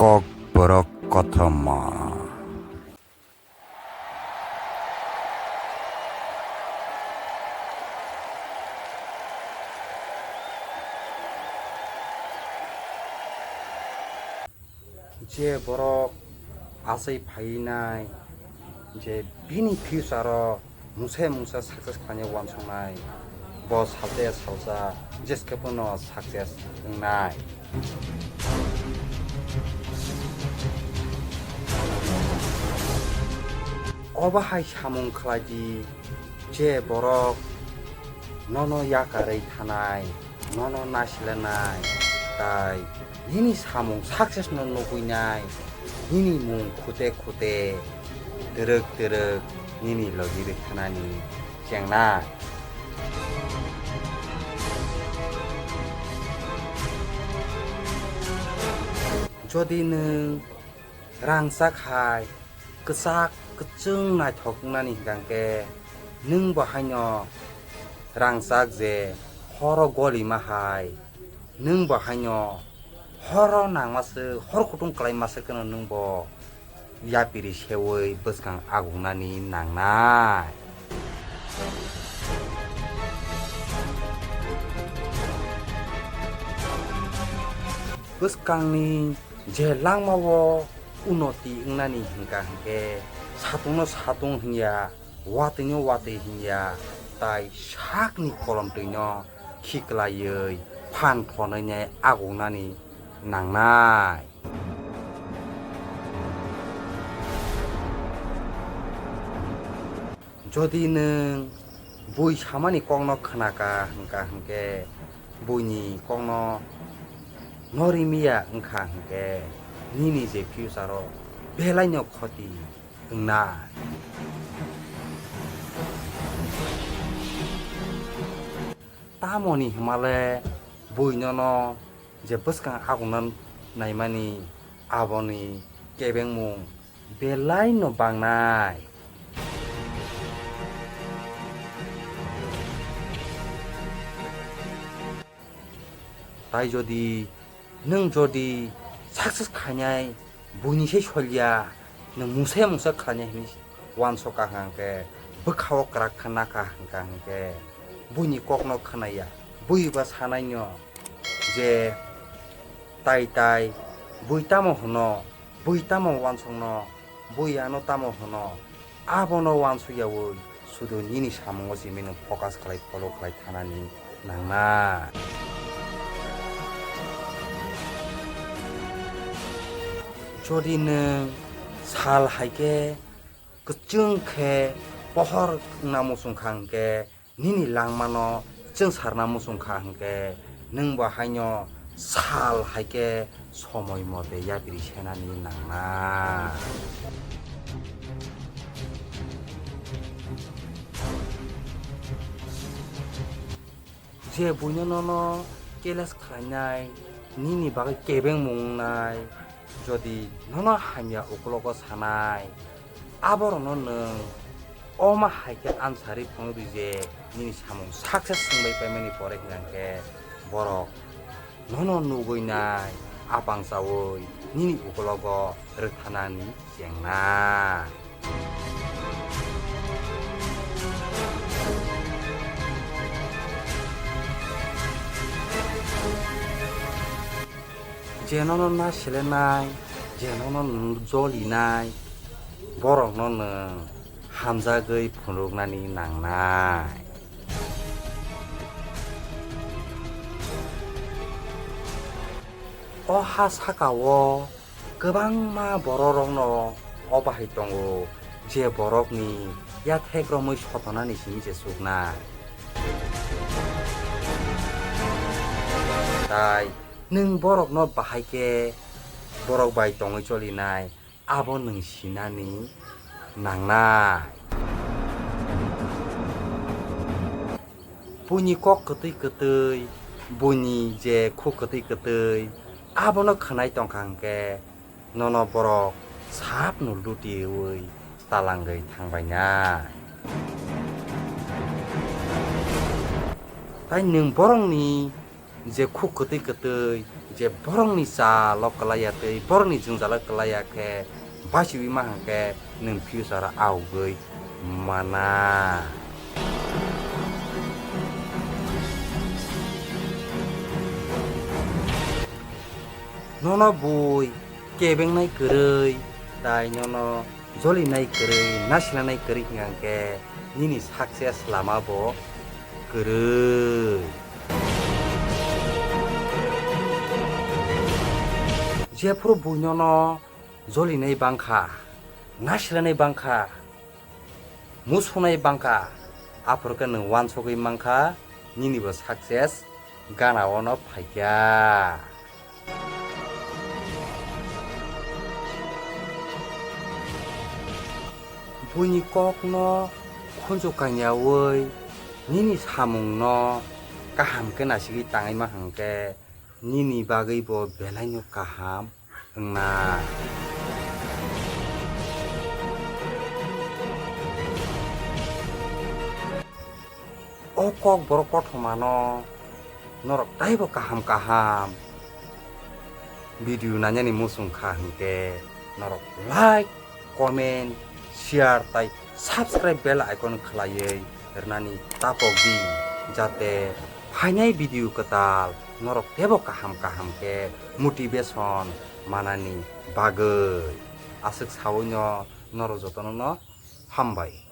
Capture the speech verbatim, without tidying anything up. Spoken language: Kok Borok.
Kokborok kothoma. Je borok achai phainai, je bini future o mungsa mungsa success khlaina uansuknai, bo salsa ya salsa jeskhe phano success wngnai. Obo hai samung khlai di, je borok nono yakarwi thanai, nono naisilanai, tai nini samung success no nugwinai, nini mung khute khute, twrwk twrwk nini logi rwkhanani chengnai. Jodi nwng rangchak hai kwchak kwchwng naithok wngnani hwnkhe, nwng bo haino rangchak je horo golima hai, nwng bo haino horo nangmaswk, hor kutung kwlaima swk kheno nwng bo yapiri seui bwskang agungnani nangnai. Bwskangni je langmao unoti wngnani hwnkha hwnkhe, satungno satung hwnya, watwino watwi hwnya, tai sakni kolomtwino khiklaiwi phan phonwinai agungnani nangnai. Jodi nwng bui samani kokno khnaka hwnkha hwnkhe, buini kokno norimiya wngkha hwnkhe, nini je future o belaino khoti wngna. Tamoni hwnmale bui nono je bwskang agungna naimani, aboni kebengmung belai no bangnai. Tai jodi nwng jodi success khainai buini se solya, nwng mungsa mungsa khlainai hinwi uansukha hwnkhe, bwkhao kwrak kha nakha hwnkha hwnkhe, buini kokno khnaya, bui ba sanaino je tai tai bui tamo hwno, bui tamo uansukno, bui ano tamo hwno, abono uansukyaui sudu nini samungo simi nwng focus khlai, follow khlai thanani nangnai. Jodi nwng sal hai khe kwchwng khe pohor wngna muchung kha hwnkhe, nini langmano chwngsarna muchung kha hwnkhe, nwng bo haino sal hai khe somoi mote yapri senani nangna. Je buino nono keles khlainai, nini bagwi kebengmung wngnai, jodi nono hamya ukulogo sanai, aborokno nwng omo hai khe ansari phunukdi je nini samung success swngbai paimani pore hwnkhe borok nono nugwi nai, apang chaui nini ukulogo rwkthanani chengna. Je nono nasilenai, je nono jolinai, borokno nwng hamjagwi phunuknani nangnai. O ha saka-o kwbangma bororokno o bahai tongo, je borokni yathek romwi sotonani simi se chuknai. Tai nwng borokno bahai khe borok bai tongwi cholinai, abo nwng sinani nangnai. Buini kok kwtwi kwtwi, buini je khuk kwtwi kwtwi, abono khwnai tongkha hwnkhe, nono borok sapno lutiui talangwi thangbainai. Tai nwng borokni je khuk kwtwi kwtwi, Je borokni chalo kwlaiya tei borokni jwngjalo kwlaiya khe basiwi ma hwnkhe nwng future o augwi mana. Nono bui kebengnai kwrwi tai nono jolinai kwrwi, nasilanai kwrwi hwnkhe nini success lama bo kwrwi. Jephuru buinono jolinai bangkha, nasilanai bangkha, musonai bangkha, aphuru khe nwng uansugwi mankha, nini bo success gana ono phaikha. Buini kokno khunju kangyaui nini samungno kaham khe nasigwi tangwi ma hwnkhe nini bagwi bo belaino kaham wngnai. O kokborok kothomano norok taibo kaham kaham video nainani muchung kha hwnkhe norok like, comment, share tai subscribe bell icon khwlaiwi rwnani tapok di, jate phainai video kwtal norok teibo kaham kaham khe motivation manani bagwi. Aswk saui no norok jotono no hambai.